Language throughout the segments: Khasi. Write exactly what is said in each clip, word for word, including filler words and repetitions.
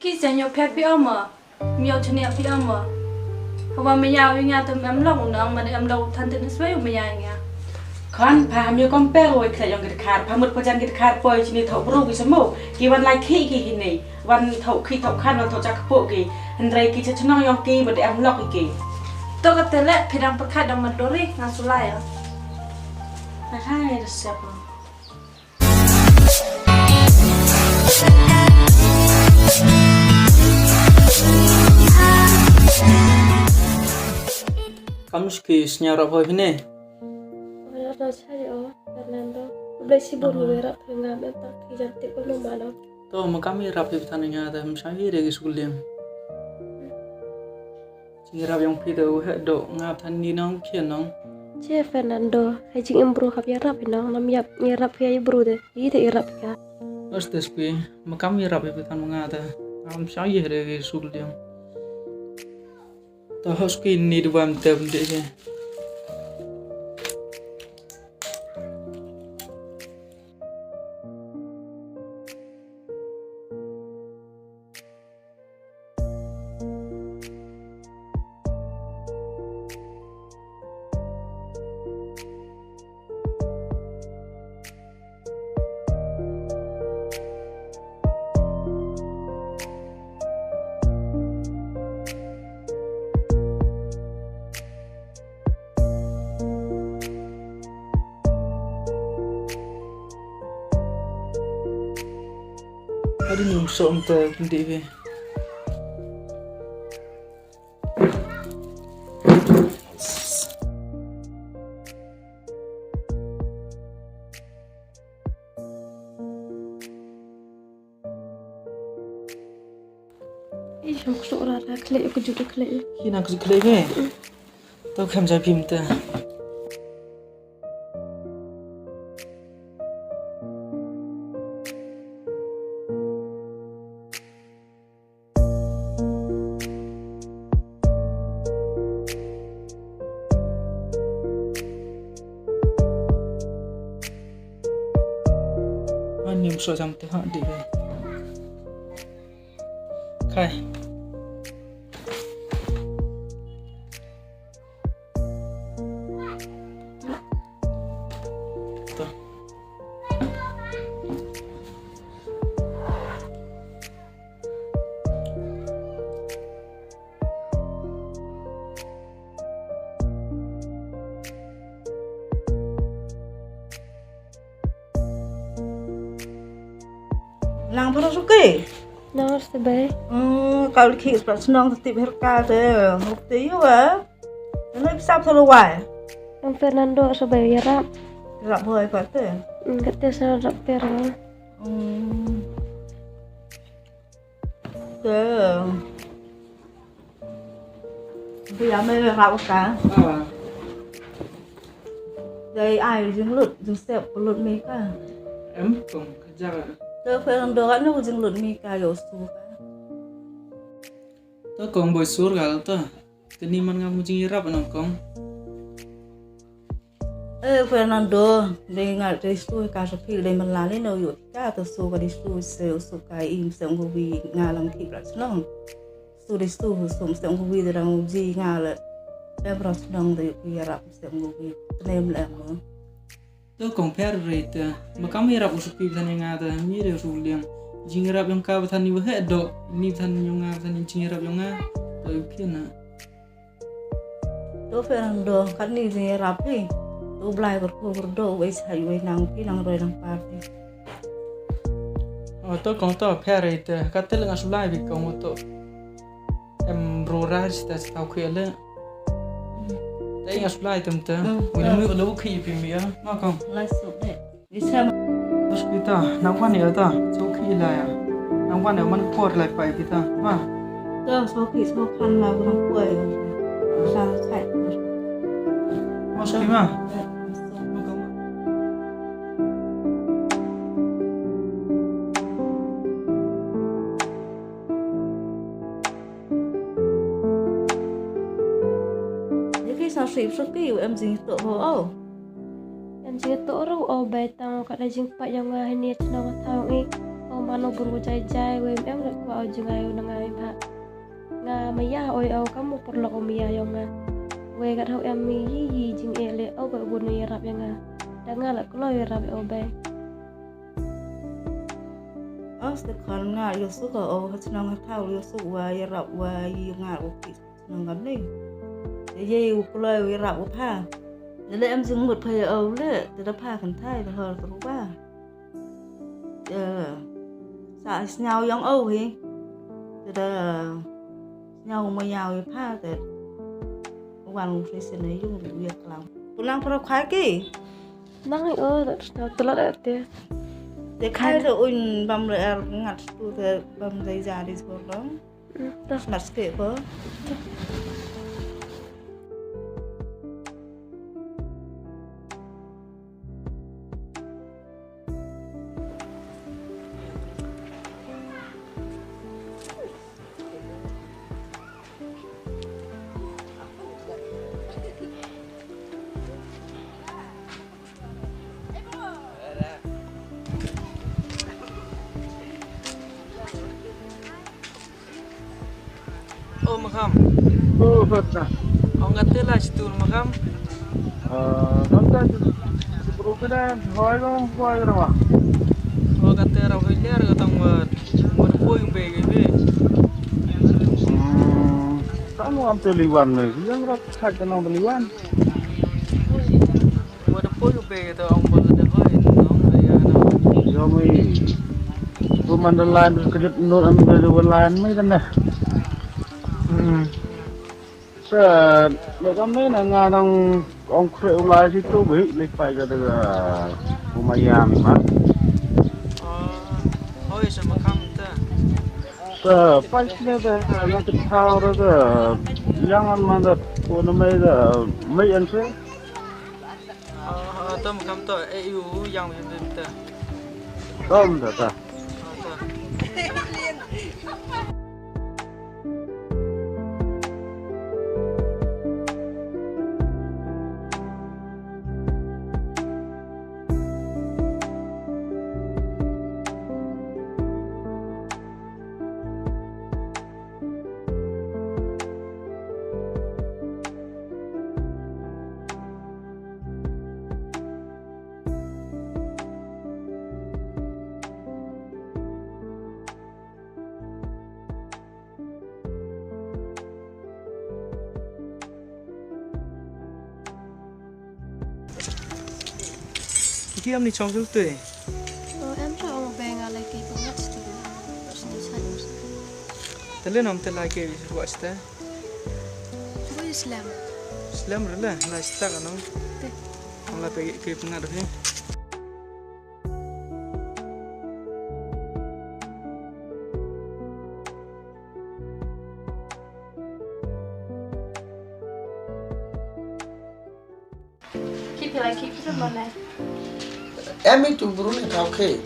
Ki sa ñiew phet phi ong mo. Miaw chniah phi ong mo. Haba maya u ïa nga te em lok u nong, mane em lok u than te ne sbai u maya ïa nga. Khon pha ham ïa compare wei khleh yong ki dkhar, pha mut pha jan ki dkhar poi chini thoh bru ki sa mo. Ki wan lai khi ki hini. Wan thoh khi thoh khan, wan thoh jak kpo ki. Hynrei ki cha chnong yong ki mut em lok ki. To ka te leh phi dang pyrkhat dang mendori nga sulai ïa. Hai, resep mo. Kam shu ki sñiaw rap hoi phi ne? Ora da chari o, Fernando. Blai si bun we rap phi nga men tak ki jan tik ko no mano. To ma kam i rap phi than nga da, ym sñiaw hi re ki suk liang. Jingïarap yong phi te u heh doh, nga than ni nong khian nong. Che Fernando, ha jingim bru hap ïarap i nong, nam ïap ïarap phi ai bru te, i te ïarap phi ka. Os te spi, ma kam ïarap ïa phi than ma nga te, ngam sñiaw ïa re ki suk liang. Ta hos ki ni duwam te bynta je. Adi nung som te kundi be. Ih, hom ksuk ra ra khlei, ka jut khlei. Ki na ka jut khlei ke? To khem ja bim ta. Ani ym soi jam te ha di. Khai. Nang pura suki? Nang sebai. Hmm, kau liki sepat senang tetip herka te. Mukti yu eh. Nang pisap selalu wai. Nang Fernando sebai ïarap. Ïarap boy kat te. Hmm, kat te sa rap per. Hmm. Te. Bi ame rap ka. Ah. Dei ai jinglut jingsep lut mi ka. Em kong ka jaka. Te Fernando ka ne jinglut mi ka yo su ka. Te kong boi sur ka te. Te ni man nga mu jingïarap nang kong. Eh, Fernando, dei nga dei su ka sa phi dei man la ni no yu ka te su ka dei su se su ka im se ngu wi nga lang ki brat nong. Su dei su su se ngu wi dei rang ji nga le. Em brat nong dei yu ki rap se ngu wi. Te nem le mo. To kong pher re te. Ma kam ïarap u su pi than nga te mi re su liang. Jingïarap yong ka than ni wa he do. Ni than yong nga than ni jingïarap yong nga. To yu ki na. To Fernando, kat ni jingïarap phi. To Blai kyrkhu kyrdoh, wei shai wei nang phi, nang roi nang par phi. Oh, to kong to pher ite, kat te nga sulai phi kong to. Em ro ra sita sita khie le. Te nga sulai tem te. Hmm, wei to. Mu lo khie phi mi ya, ma kong. Lai sup de. Isa. Bos pita, nang wan ya ta, so khi la ya. Nang wan ya man por lai pai pita, ma. Ta, so khi so khan la nang por ya. Sa sai. Bos khi ma. Ye ki sa sip so ki em jing to ho au. Em jingïatoh ruh o bai tang ka da jingpait yong nga hynne chnong thaw ngi. O ma Ano bru jai jai wei em em leh kwah o jngai o na ngai bha. Nga maya oi o kam u pyrlok o maya yong nga. Wei kat hau em mi yi yi jing e leh o ba bun o yarap ya nga. Da nga leh kloi yarap o bai. Os de kon nga yo suk o ha chnong ha thaw yo suk wa yarap wa yi nga o ki. Nang kam ni. Te ye u kloi u rap u pha. Te le em jingmut pha ya u le. Te da pha kan thai te hor te ruba. Te sa sñiaw yang o hi. Te da sñiaw ma yaw ya pha te. Wan u sesen na yung u ya klam. Pulang pro khai ki. Nang o da sñiaw telat te. Te khai te un bam le er ngat tu te bam dai ja di sor long. Mas ke ko. O Makham. O Fatna. Ong kate la chitur Makham. Ah, nang ta chitur kena hoi dong hoi rawa. O kate rawa hoi ler ka tong wa wa poi be ge be. Hmm, kan wa am te liwan ne. Yang rak khat ka nang te liwan. Wa da poi u be da ong ba da hoi nong da ya na. Yo mi. Bu man da line ka jit nur am da wa line mi da na. Hmm. Sa ne kam ne na nga nang ong kre u lai si tu bi le pai ka da u ma ya mi ma. Hoi sa Makham ta. Sa pai ne da na ta thau da yang an man da ko na mai da mai an se. Ah, ah, to Makham to, eh, yu, yang, yang, yang, to. Tom, to, to. Ah, to. Ki am ni chong sul te. O, em cha ong be nga lai ki pung ngat stu. Sni sa. Te le nom te lai ke ruwa ste. Boy slam. Slam re le, lai sta ka nong. Te. Ong la pe ke pung ngat re. Ki phi lai ki phi lai. Em i tu bru ni thaw khe.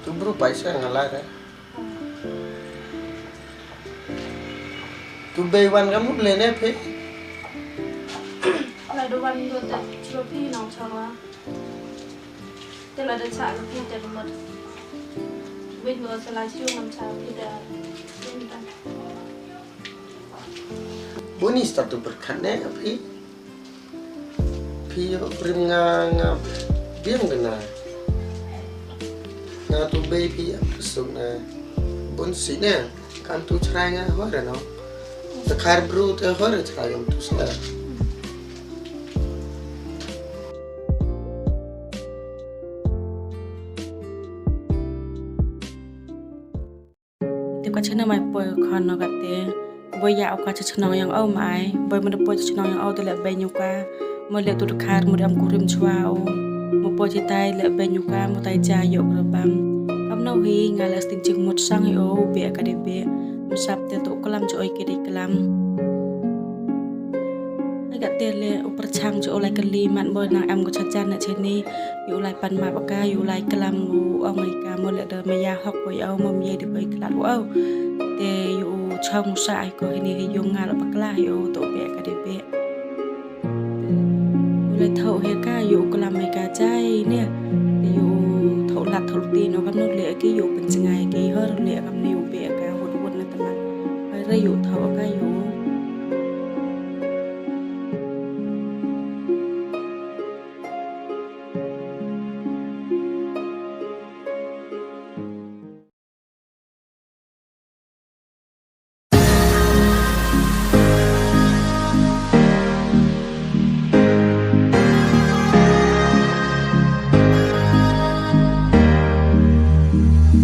Tu bru paisa nga lai re. Tu bei wan ka mut le ne phi. Lai do wan do te chlo phi nong chwa. Te la da cha ka phi te mut. Wit no sa la chiu ngam cha phi da. Buni sta tu berkat ne phi. Phi rim nga nga biang kena. Nga tu bei phi ap suk na. Bun si ne. Kan tu chrai nga hor no. Te kar bru te hor chrai ngam tu sa. Te ka chena mai poi khon no kate. Boi ya ka cha chnong yang au mai. Boi mo poi cha chnong yang au te le ben yu ka. Mo le tu khar mo dam kurim chwa o. Mo poi chi tai le ben yu ka mo tai ja yo grabam. Kam no hi nga le sting ching mut sang yo be ka de be. Mo sap te tu klam cho oi ke de klam. Ai ka te le u pyrchang cho lai kali mat mo nang em ko cha jan na cheni. Yu lai pan ma ba ka yu lai klam u ong ai ka mo le da maya hok ko au mo mye de ko klat u au. Te yu chong sa ai ko ini yu ngal ba kla yu to be ka de be. U lai thau he ka yu klam ai ka chai ne. Te yu thau Kat thulti no kam no leh ki ïoh pynjngai ki hor leh kam ne ïoh be ka wut wut na teman. Ai re ïoh thaw ka ïoh